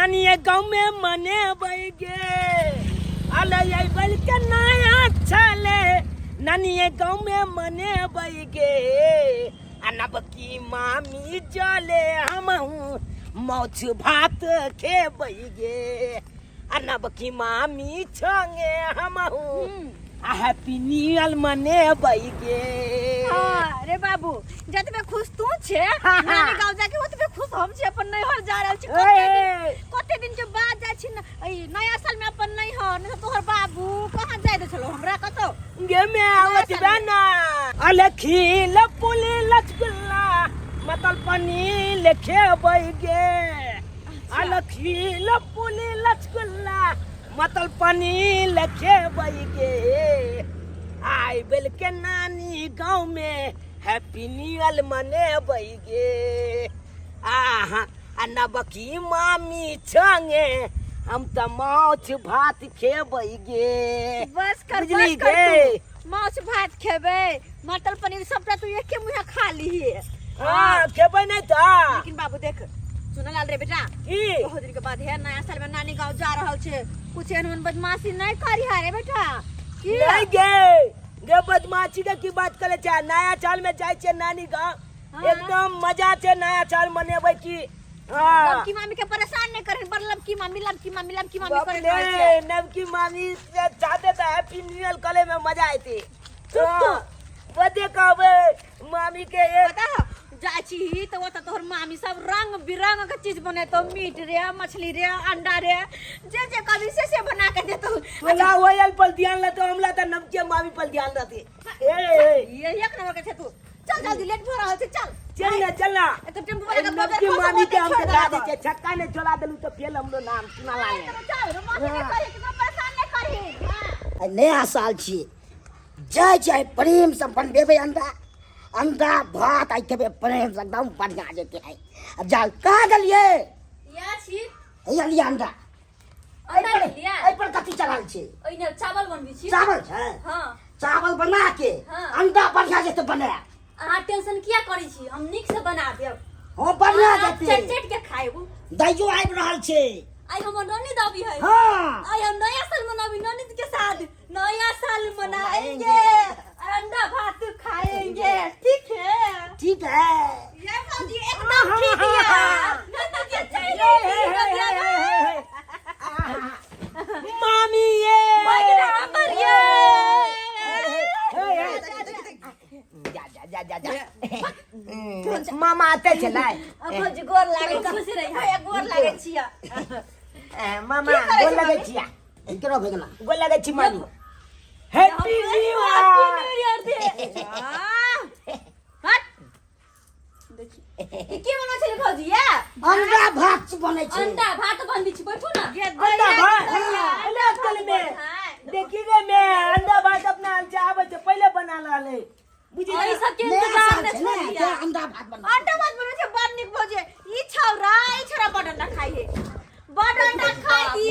नानी गाँव में मनेबै गे। अले अइबल के नया छले नानी गाँव में मनेबै गे। आ नबकी मामी जले हमहूँ माछ भात खेबै गे। आ नबकी मामी छंगे हमहूँ आ हैप्पी न्यू ईयर मनेबै गे। हाँ, रे बाबू, जतबे खुश तू छे नानी गाँव जाके ओतबे खुश हम छे अपन नैहर जा रहल छी। कते दिन, कते दिन के बाद जाइ छी ई नया साल में अपन नैहर, नहीं तो तोहर बाबू कहाँ जाय दे छलो हमरा कतौ। गे में आवत बा ना। अले खील पुली लचगुल्ला मतल पनीर खेबै गे। अले खील पुली लचगुल्ला मतल पनीर खेबै गे। आई बेल के नानी गाँव में हैप्पी न्यू ईयर मनेबै गे। आहा आ नबकी मामी छंगे हम त माछ भात खेबै गे। बस कर, बुझली बस कर गे? तू। माछ भात खेबै, मटर पनीर सबटा तू एके मुँहे खा लीही। हाँ खेबै नहीं त। लेकिन बाबू देख, सुनलाल रे बेटा, की? बहुत दिन के बाद है नया साल में नानी गाँव जा रहल छे, कुछ एहन ओहन बदमाशी नहीं करी है रे बेटा। की? नहीं गे, गे बदमाशी के की बात करे छे? नया साल में जाय छे नानी गाँव, एकदम मजा छे नया साल मनेबै की। हाँ। लमकी मामी के परेशान नहीं करे, बड़ लमकी मामी, लमकी मामी, लमकी मामी बाप करे रे, रहल छे। नवकी मामी से जाते तो हैप्पी न्यू ईयर करे में मजा आती। चुप तू। हाँ, बदे कहबे मामी के एक पता है, जाइ छी तो ओतऽ तोहर मामी सब रंग बिरंग के चीज बनेतौ, मीट रे, मछली रे, अंडा रे, जे जे कभी से से बना के देतौ। तोला ओयल पर ध्यान रहतौ, हमला तऽ नवके मामी पर ध्यान रहतै। ए, ए। ये एक नंबर के छै तू। चल जल्दी, लेट भऽ रहल छै, चल। चल ना, चल ना। ए, तऽ टेम्पू वाला के नवकी बगल खसो मामी के होतै, हम छोड़ देखा देलक। दै छियै, छक्का नहि छोड़ा देलू तऽ फेर हमरो नाम सुना लागे। चल, चल, बदमाशी नहि करही, केकरो परेशान नहि करही। हाँ। आइ नया साल छियै, जय जय प्रेम से बनबेबै अंडा, अंडा भात आइ खेबै प्रेम से, एकदम बढ़िया जेतै आइ। अब जाउ, कहाँ गेलियै? या छी। हे लिअ अंडा। अंडा लिअ। एहि पर कथी चढ़ल छै? ओहिने चावल बनबै छी। चावल छै? हाँ। चावल बना के हाँ। अंडा बढ़िया जेतै बना। अहाँ टेंशन किया करै छी, हम नीक से बना देब। हाँ, बढ़िया अहाँ जेतै। चट चट के खायब। दैयो आबि रहल छै। आइ हमर ननद आबी है। हाँ। आइ हम नया साल मनाबी ननद के साथ, नया साल मनाएंगे, अंडा भात खाएंगे, ठीक है? ठीक है। ये भौजी एकदम ठीक है। ननद के चाहिए। मामी ये हमर ये। जा जा जा जा जा, मामा आते चलाए। अब भौजी गोर लागे, खुश रही। भैया गोर लागे छिया। ए, मामा की करै गोर छी लगे मामी? छिया। केना भऽ गेला? गोर लगे छी मामी। Happy new year. दे। हट। देखी। ई की बनबै छली भौजी ये? अंडा भात बनै छै। अंडा भात बनबै छी, बैठू ना। ये अंडा दहिया भात। दहिया। अरे अक्कल में देखी गे मैं अंडा भात अपना आबै छै पहिले बना रहलै। बुझी एहि सबके नया इंतजार साल मे छै ने, छलियै। तें अंडा भात बनबै। अंडा भात बनबै छै बड़ नीक भौजी। ई छौरा बड़ अंडा खाइ है। बड़ अंडा खाइ ही।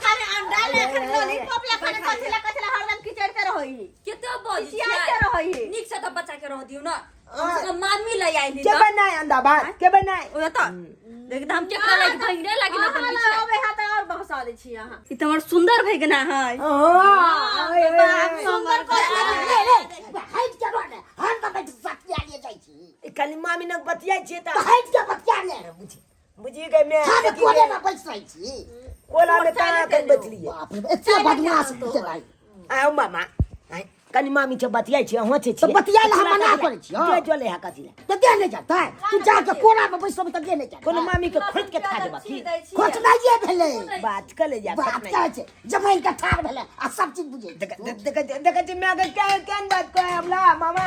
खाली अंडा ले, खाली लॉलीपॉप ले, खाली कथी ले, कथी ले हरदम खिचैते रहै ही। केते बजै खिचियाइते छियै? रहै ही। नीक से तऽ बच्चा के रह दियौ ना। कम से कम मामी लय आइली के तऽ। बनाए अंडा भात? के बनाए? ओए तऽ देख तऽ हम केकरा लागि भैंगरे लागि ना बनबै अहाँ छियै। अबै है तऽ और बहसा दै छी अहाँ। ई तऽ हमर सुंदर भैगना है। हाँ, ओए, ओए, ओए। सुंदर रे, रे, हटि के रह ने, हम तऽ बैठ बतिया लिए जाइ छी। कनि मामी नग बतियाइ छियै तऽ तऽ हटि के बतिया ले। बुझी बुझी गए मैं। खाली कोने में बैस रहै छी। कोला में कहाँ कन बचलियै? बाप रे, एते बदमाश चलाइ। आउ मामा, आँय, कनि मामी छै बतियाइ छियै, अहाँ छै तऽ छियै। बतियाइ लए हम मना करै छियै। के चले है कथी लए? तऽ देह नहि जेतै, तू जाके कोना में बैसबै तऽ देह नहि जेतै। कोनो मामी के खोदि के खा देबा की? खोचनाइए भेलै। बात कऽ ले जा। बात खोटनाइ। कहै छै, जमाइन के ठाढ़ भेलै आ सब चीज बुझै छै। देख देख देख छी माय के केहन केहन बात कहै हमरा मामा।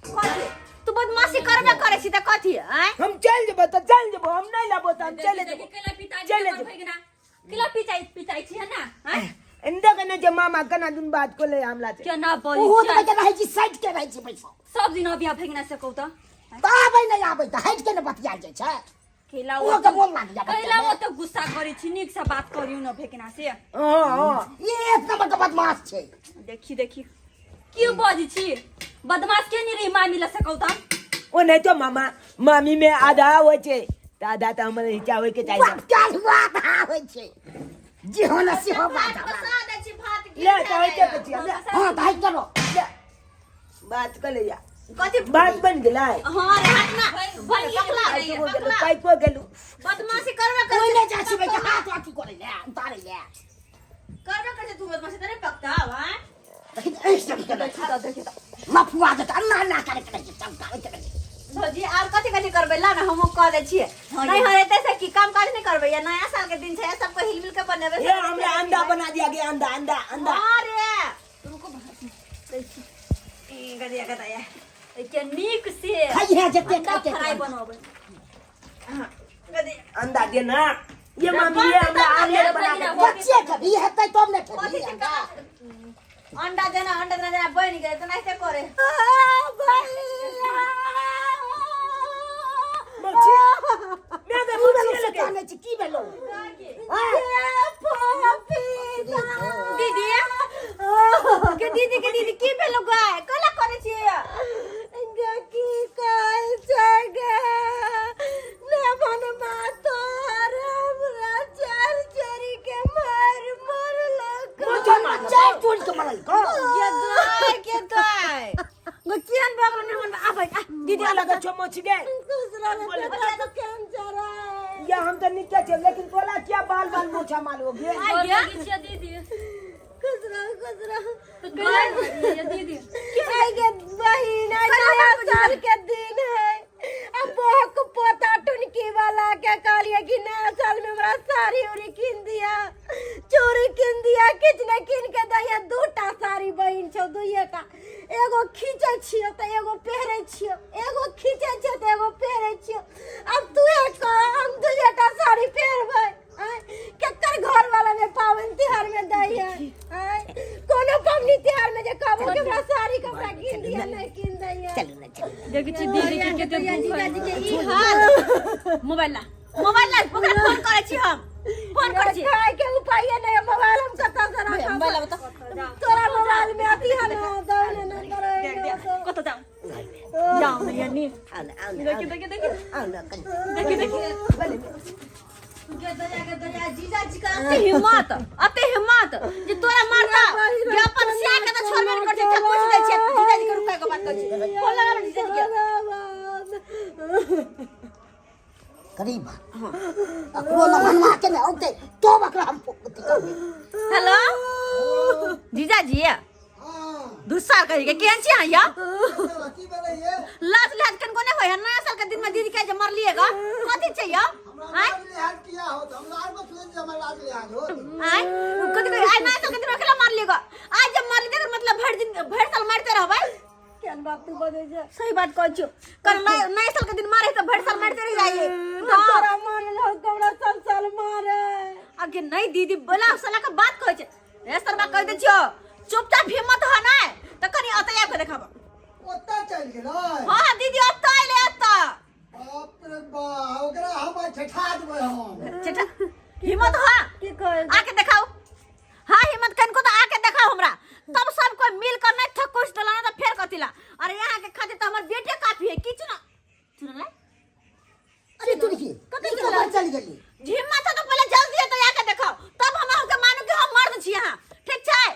कथी? तू बदमाशी करबे करै छी तऽ कथी आँय? हम चलि जेबो तऽ चलि जेबो, हम नहि लेबो तऽ हम चलि देखी जेबो। केला पिताजी चलि हमर जेबो। भैगना केला पिचाइ पिचाइ छी है ना? आँय? इंदा कने जे मामा कना दुन बात को ले हमला से। केना बजै ओहो तऽ छियै? के रहै छी, साइड के रहै छी बैसल। सब दिन अबिया भैगना से कहू तऽ। तऽ आबै नहि आबै तऽ हटि के ने बतिया जाइ छै। केला ओहो के मोन लागि जाय कैला बतियामे। ओते गुस्सा करै छी, नीक से बात करियौ न भैगना से। हाँ, हाँ। ई एक नंबर के बदमाश छै। देखी देखी क्यों बजै छी? बदमाश के नहीं रही मामी ल से कहू तऽ। ओ नहीं तो मामा, मामी में आधा होइ छै तऽ आधा तऽ हमर हिस्सा होइके चाही। बाप काल बात होइ छै जे हो न से हो बात भात पसा दै छी, भात गिर ले तऽ होइते जाइए। के छियै, ले। हाँ तऽ हइ चलो। ले, बात कऽ ले जा। कथी? बात बनि गेलै। हाँ रे, हट ना। बन पकला, पाइको गेलू, पकला। पाइको गेलू। बदमाशी करबे कोई कर नहीं जाइ छी बेटा, हाथ अथी करै ले उतारै ले। करबे कर छै तू बदमाशी त नहीं पकता हां। देखी ऐसे के देखी लफुआ जेतै, अन्ना अन्ना करैत रहै छै, सब करैत रहै छै। भौजी आर कथी कथी करबै ला ना, हमहूँ कह दै छियै। नहीं हरेतै से की काम काज नहीं करबै? या नया साल के दिन छै, सबको हिल मिल के बनेबै। ए हमरा अंडा बना दिया गे, अंडा अंडा अंडा। हाँ रे रुको, दै छी। ई गदिया गदिया के नीक से खाइहे जते अंडा खाइके फ्राई बनबै। हाँ गदिया। अंडा दे ना ये मम्मी, ये हमरा आमलेट बना के। बच्चे कभी हेतै तब ने कथी खेबही छै? अंडा। अंडा देना, अंडा देना, जेना बनि गेलै तऽ नाहिते करे। मौसी, मैं की तो भेलौ मौसी से लगे। कानै छी, की भेलौ? दीदी के दीदी के दीदी, की भेलो गाय? कला करे छी गे? की कहै छै गे लेमन मातर, हमरा चार चोरी के मार मारलक। मौसी मारलक? चारि चोरी के मरल को। के दाय के दाय गो, केहन बगल में हमर आबै आ दीदी। हमरा लगे छौ मौसी गे। दूसरा रे बेटा तो कैंसर है। या हम तो निके छे, लेकिन तोला क्या बाल बाल मोछा मारोगे? आ गया। दीदी खुश रहो, खुश रहो। दीदी दीदी आई गे बहिन, आई नया साल के दिन है। अब बहक पोता टुनकी वाला के कहलिए कि नया साल में हमरा साड़ी उड़ी किन दिया, चूड़ी किन दिया, किछु नहीं किन के दैया। दूटा साड़ी बहिन छौ, दुइएटा। एगो खींचै छियो तऽ एगो पहिरै छियो, एगो खींचै छियो तऽ एगो पहिरै छियो। अब तू कह, हम दुइएटा साड़ी पहिरबै? आँय? केकर घर वाला में पाबनि तिहार में दै है? आँय? कोनो पाबनि तिहार में जे कहबो कि हमरा साड़ी कपड़ा किन दिया, नहीं किन दै है। चलू ने, चलू ने। देखै छी दीदी के कते दुख है। जीजाजी के ई हाल। मोबाइल ला, मोबाइल ला, ओकरा फोन करै छी, हम फोन करै छी। खाय के उपाय नहीं है, मोबाइल हम कतऽ से राखब? मोबाइल ला बता। तोरा मोबाइल में अथी है ना, दही ने नंबर है। कतऽ जाऊ जाऊ ना यानी। आउ ने, आउ ने। देखी देखी देखी। आउ ने कनि। देखी देखी। गे दया, गे दया, जीजाजी का अते हिम्मत, अते हिम्मत जे तोरा मारता जे अपन सिया के त छोड़बे नै करै छै। पूछ दै छै जीजाजी के, रुका के बात करै छै। फोन लगा जीजाजी के। गरीब अकरो न मनवा के ने औते तो ओकरा हम अथी करबै। हेलो जीजाजी, दूसरा कही के केहन छी अहाँ? या की भेलै ये? लाज लाज कनको नहि होय है? नया साल के दिन में दीदी के जे मरलिएगा, कथी छै यौ? हमरा आँय? लाज लिहाज किया होत? हम लाज बचले जे हमरा लाज लिहाज होत? आँय, कथी कही? आइ नया साल के दिन में अकेला मारलिएगा? आज जब मारली तेकर मतलब भरि दिन भरि साल मारते रहबै? केहन बात तू बजै छै? सही बात कहै छियौ। कल नया नया साल के दिन मारे तऽ भरि साल मारते रह जाइए। तऽ तोरा मन रहौ हमरा सब साल मारे? आगे नहीं दीदी, बोला साला के बात कहै छै रे सरबा, कहि दै छियौ चुपचाप। हिम्मत ह नै तऽ कनि ओतऽ आबि कऽ देखाब। ओतऽ चलि गेलै? हँ दीदी, ओतऽ अयलै ओतऽ। बाप रे बाप, ओकरा हम आइ ठेठा देबै हम। चटा हिम्मत ह। की कहै? आके देखाओ। हाँ, हिम्मत कनको तो आके देखाओ हमरा। तब सब कोई मिल कर नहीं थक कुछ दिला ना तो फेर कथी ला। अरे यहाँ के खातिर तो हमर बेटे काफी है। किछु ना सुन ले। अरे तुरकी कतऽ कतऽ गेलै? चलि गेली? हिम्मत है तो पहले जल्दी है तो आके देखाओ, तब हम अहूँ के मानू कि हम मर्द छी यहाँ, ठीक छै?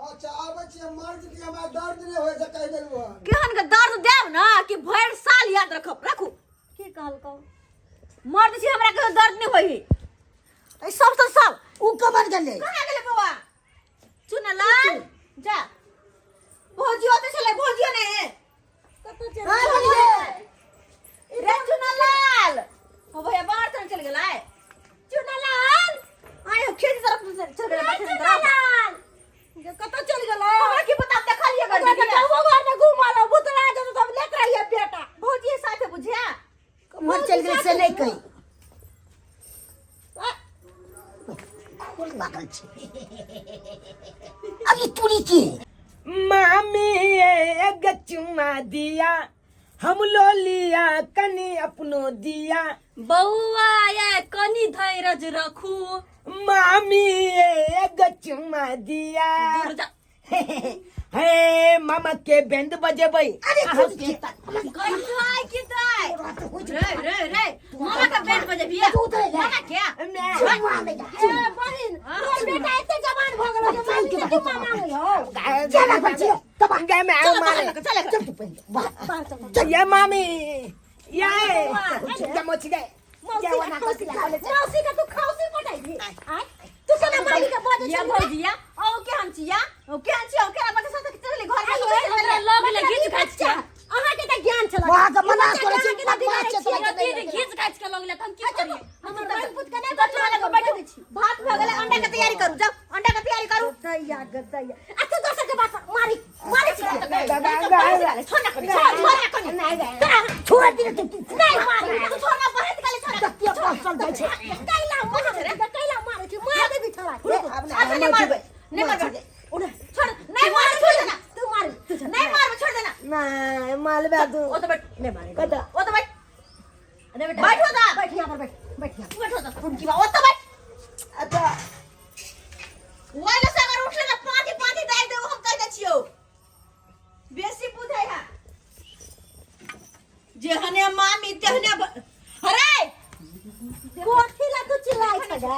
अच्छा, आबै छियै। मर्द के हमरा दर्द नहि होइ छै, कहि देलहुँ हन। केहन के दर्द देब ना कि भरि साल याद रखब। रखू। की कहलकौ? मर्द छी, हमरा कहियो दर्द नहीं होई। ई सब तो सब उ कमर गेलै। कहाँ गेलै बौआ चुनलाल? जा भौजियो तऽ छलै, भौजियो नहि है। कतऽ चलि हाँ, गेलै? रे चुनलाल, ओ भैया बाहर चल चल गेलै। चुनलाल आय हो, खेत तरफ से चल गेलै, पाछे तरफ। चुनलाल गे, कतऽ चलि गेलै? हमरा की पता, देखलियै ओकरा तऽ गड्डी। गाँवो घरमे घुमल हौ, भुतला जेतौ तब लेत रहिए बेटा। भौजी साथे बुझिया। कमर चलि गेलै से नहि कही। खोल लागल छै अरे तुरी के। मामी एक चुमा दिया, हम लो लिया, कनी अपनो दिया। बौआ ये कनी धैरज रखू। मामी एक चुमा दिया। दूर जा। हे मामा के बैंड बजेबै। अरे अहाँ तुरी के गई की दाई तोरा तऽ होइ छै। रे रे रे, मामा के बैंड ए बहिन, तोहर बेटा एते जवान भ गेलो जे मामी से चुम्मा मांगे हो। चल बच्ची तब गए मैं चलो मारे बाहर चल चल तू पहले बाहर बाहर चल। ये मामी ये मोची गए। मौसी का खौसी मौसी का तू खौसी पटाई दी। आय तू केना मामी के बजै या छी? भौजी या औ केहन छी या औ केहन छी औ केना बच्चा सब चलि घर में हमरा लग ले घीच घाच के। अहाँ के तऽ ज्ञान छल। वहाँ के मना करै छी, बदमाश छै तोरा। दीदी घीच घाच के लगले त हम की करिए? हमर बहिन पुत के नहि बच्चा लग बैठू। भात भऽ गेलै, अंडा के तैयारी करू, जाउ अंडा के तैयारी करू। दैया गे दैया, आ तू दोसर के बात पर मारी मारी छी। छोड़ ना कनी, छोड़, छोड़ ना कनी। छोड़ दे तू। नहीं मारी। तू छोड़ ना, बहिन के छोड़। कतिया पासल जाइ छै। कैला मारे रे, कैला मारे छी, मार देबी छोड़ा के। अच्छा नहीं मारबै, नहीं मारबै, छोड़, नहीं मारबै, छोड़ देना। तू मार, तू छोड़। नहीं मारबै, छोड़ देना। नहीं मालबे तू। ओ तो बैठ, नहीं मारे। कत? ओ तो बैठ। अरे बेटा, बैठो दा। बैठ यहाँ पर, बैठ बैठ यहाँ। बैठो दा उनकी बा, ओ तो बैठ। अच्छा। ओइ से अगर उठले त पाँच पाँच दाइ देबो, हम कहि दै छियौ। बेसी बुझै है जेहने मामी तेहने अरे कोठी ला तू चिल्लाई छ गे?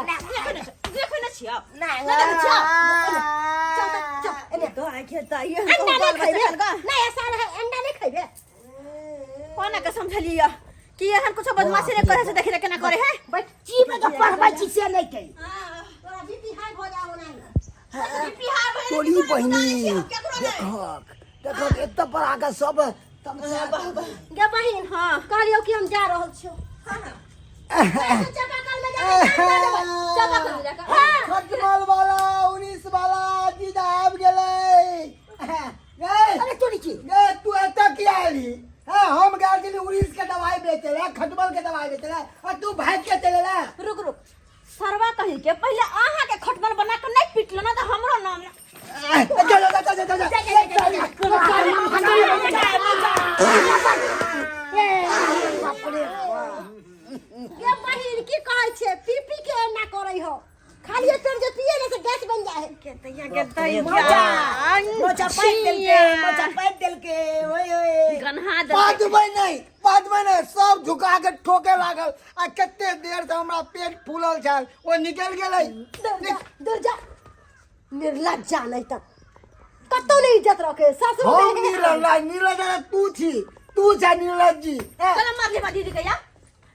देखै न छियौ। नहीं। नहीं देखै छियौ। चल त चल एने। तो आँखि ताइए। अंडा नहीं खैबे? नया साल है, अंडा नहीं खैबे? कोना के समझलियै कि एहन कुछो बदमाशी नहि करे छै? देखि केना करे है। बैठ। की में तो पढ़बै छी से नहीं कही। तोरा बीपी हाई भ जाओ नहीं। बीपी हाई भऽ गेलै। तोरी कि कोनो बहिनी। जानै छियै हम केकरो नहि। देखक देखक, एतऽ पर आके सब तमसा। गे बहिन। हाँ। कहलियौ कि हम जा रहल छियौ। हाँ हाँ। चापाकल में जाके काम कर देबै। चापाकल में जाके? हाँ। खटमल वाला उन्नीस वाला जीजा आबि गेलै गे। अरे तोरी की। गे, तू एतऽ किया एलही? हाँ, हम गेल छली उड़ीस के दवाई बेचे ला, खटमल के दवाई बेचे ला आ तू भागि के चले ला। रुक रुक सरवा, कही के पहिले अहाँ के खटमल बना के नहीं पिटलो ना त हमरो नाम ना। जा जा जा जा जा जा। गे बहिन, की कहै छै? पी पी के एना करै हो, खाली एक जे पिए ने से गैस बन जाए है। मोचा मोचा पाइप देलके, मोचा पाइप देलके, ओए ओए। गन्हा दे। बाजबै नहि, बाजबै नहि। सब झुका के ठोके लागल आ कते देर से हमरा पेट फूलल छल, ओ निकलि गेलै। दूर जा, दूर जा, निर्लज्जा। नहीं तऽ कतौ नहीं इज्जत रखे ससुर हम में। निर्लज? निर्लज तू छी, तू छै निर्लज जी। कला मारली बा दीदी के या?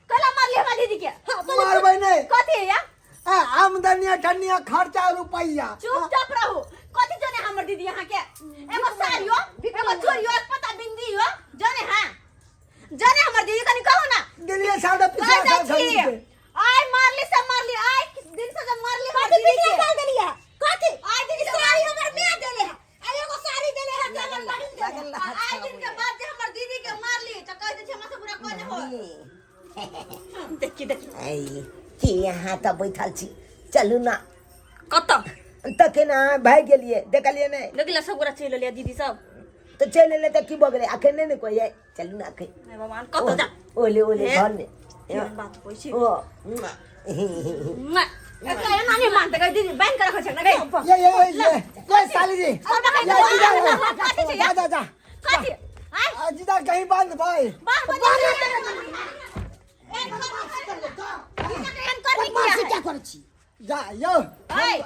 कला मारली बा दीदी के? हाँ, पहिले। मारबै नहि। कथी है या? आ, आमदनी अठन्नी खर्चा रुपैया। चुपचाप रहू। कथी जाने हमर दीदी यहाँ के? एगो साड़ियो, एगो चूड़ियो, एक पता बिंदियो जाने? हाँ, जाने हमर दीदी? कनी कहू ना। गेलियै साढ़े कह पिछला जाइ साल छी। खरीद के। आइ मारली से मारली, आइ दिन से जब मारली हमर कथी दीदी पिछला के। साल देलियै? कथी? आइ दीदी से साड़ी हमर माय देले है आ एगो साड़ी देले है तऽ हमर बहिन देले है। आइ दिन के बाद जे हमर दीदी के मारली त कह दै छी हमरा से बुरा कोई नहीं हो। देखी देखी। ऐ की यहाँ तऽ बैठल छी, चलू ना। कतऽ? तखन अहाँ भागि गेलियै, देखलियै नहि? देखला, सब गोरा चलि एलियै दीदी सब। तऽ चलि एलै तऽ की भऽ गेलै? अखन नहि ने कोइ अइ, चलू ने अखन। नहि भगवान, कतऽ जा? ओले ओले। हे। घरमे। केहन बात होइ छै? ओ। एकरा एना नहि मानतै गै दीदी, बान्हि के रखै छै ने गै। ये ये ये ये ये साली जी, ये जीजा। कथी छै? जा जा जा। कथी आइ? आ, जीजा कहीं बंद भाई। बाह बजा। बदमाशी क्या करै छी? जा यो। ऐ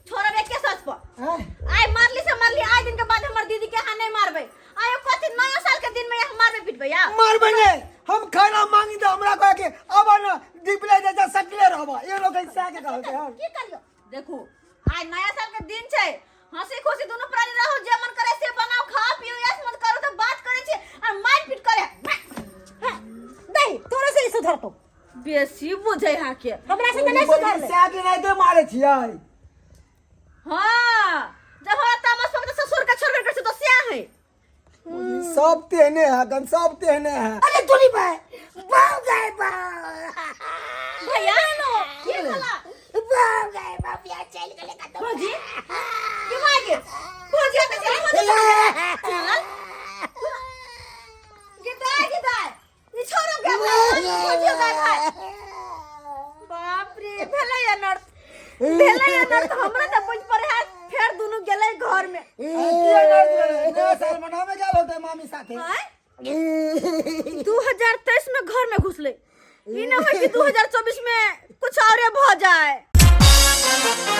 छोड़ब एके सच पर। हैं? आइ मारली से मारली, आइ दिन के बाद हमर दीदी के अहाँ नहीं मारबै। आयो कथी नया साल के दिन में यहाँ मारबै पिटबै या? मारबै ने। हम खाना मांगी तो हमरा कहे के अब ना दीपले जा जा सकले रहबा, ये लोग ऐसा के कहलके हन। की करियो? देखू, आइ नया साल के दिन छै, हंसी खुशी दुनू प्राणी रहू, जे मन करे से बनाओ, खाओ पियो, ऐश मत करू। तऽ बात करै छी आ मारि पीट करे। हाँ, नहीं तोरा से ही सुधरतो। बेसी बुझै हा के। हमरा से तऽ नहीं सुधरले। सैक नहीं तो मारे छियै। हाँ, जब हमरा तामस पकड़े ससुर के छोड़बे कर तो स्या है। सब तेहने है गन, सब तेहने है। अरे तोरी भाई, बाव गए बाव। भैया नो की भला? बाव गए बाव, बियाह चलि गेलै कतौ। भौजी की भऽ गेल? भौजी तऽ चल, भौजी चल। गिदाय गिदाय, ई छोड़ो के भौजी गाय भाई। बाप रे, भेलै अनर्थ, भेलै अनर्थ। हमरा तऽ बुझ पड़े है फेर दुनू गेलै घर में। नया साल मनावे गेल होते मामी साथे। आँय? 2023 में घर में घुसले, ई न होय कि 2024 में कुछ औरे भ जाए। है।